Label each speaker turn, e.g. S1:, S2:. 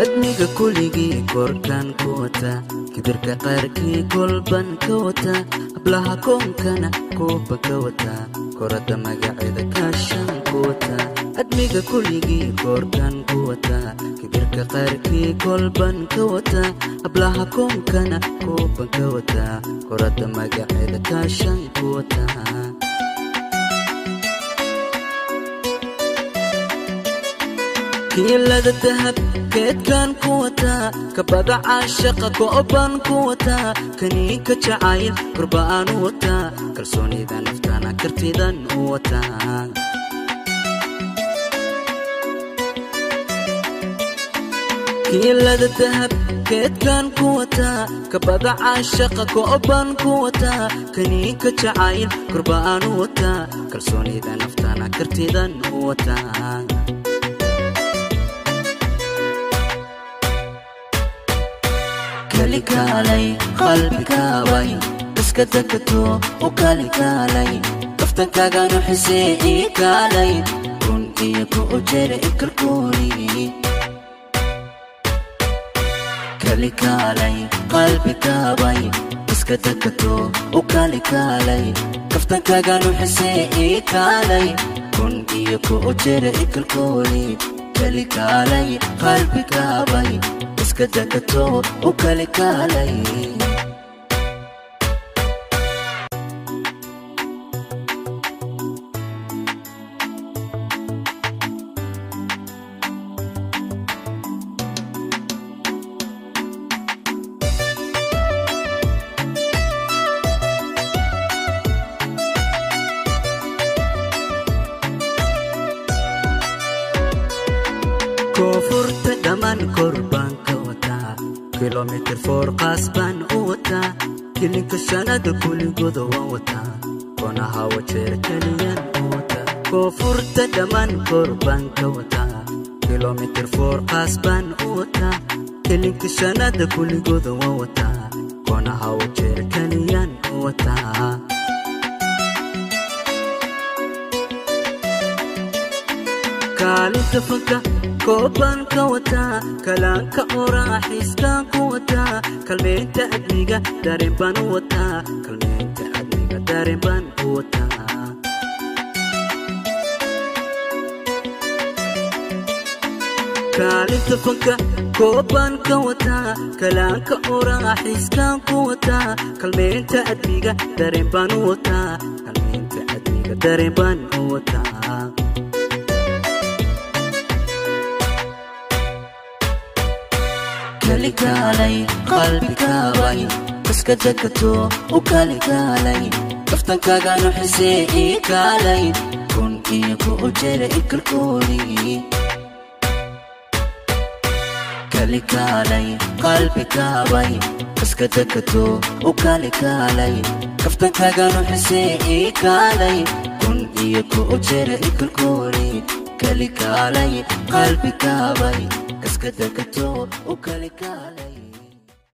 S1: Admiga kuligii korkaan ku wata, kibirka qaarkii kolban ka wata, hablaha koonkana kooba ka wata, korada magaceeda kaashan ku wata. Admiga kuligii korkaan ku wata, kibirka qaarkii kolban ka wata, hablaha koonkana kooban ka wata, korada magaceeda kaashan ku wata. Kiilada dahab keedkaan ku wataa, kabada caashaqa koobaan ku wataa, kaniinka jacayl korba'aan u wataa, kalsoonida naftana kartidan u wataa. Kiilada dahab keedkaan ku wataa, kabada caashaqa koobaan ku wataa, kaniinka jacayl korba'aan u wataa, kalsoonida naftana kartidan u wataa. Kalikaalay qalbikaabay iska dakato u kalikaalay, kaftankaaganu xisee ii kaalay, kun iyo ku ujere ikalkooli. Kalikaalay qalbikaabay iska dakato u kalikaalay, kaftankaaganu xisee ii kaalay, kun iyo ku ujere ikalkooli. Kalikaalay qalbikaabay iska dakato u kalikaalay. Koonfurta dhammaan korbaan ka wataa, kilomitir 4 qaas baan u wataa, kilinka shanada kuligooda waan wataa, konaha wajeer keliyan u wataa. Koonfurta dhammaan korbaan ka wataa, kilomitir 4 qaas baan u wataa, kilinka shanada kuligooda waan wataa, konaha wajeer keliyan u wataa. Kaalinta fanka koobaan ka wataa, kalaanka oraaxiskaan ku wataa, kalmeynta admiga dareen baan u wataa, kalmeynta admiga dareen baan u wataa. Kaalinta fanka koobaan ka wataa, kalaanka oraaxiskaan ku wataa, kalmeynta admiga dareen baan u wataa, kalmeynta admiga dareen baan u wataa. Kalikaalay qalbikaabay iska dakato u kalikaalay, kaftankaaganu xisee ii kaalay, kun iyo ku ujere ikalkooli. Kalikaalay qalbikaabay iska dakato u kalikaalay, kaftankaaganu xisee ii kaalay, kun iyo ku ujere ikalkooli. Kalikaalay qalbikaabay iska dakato u kalikaalay.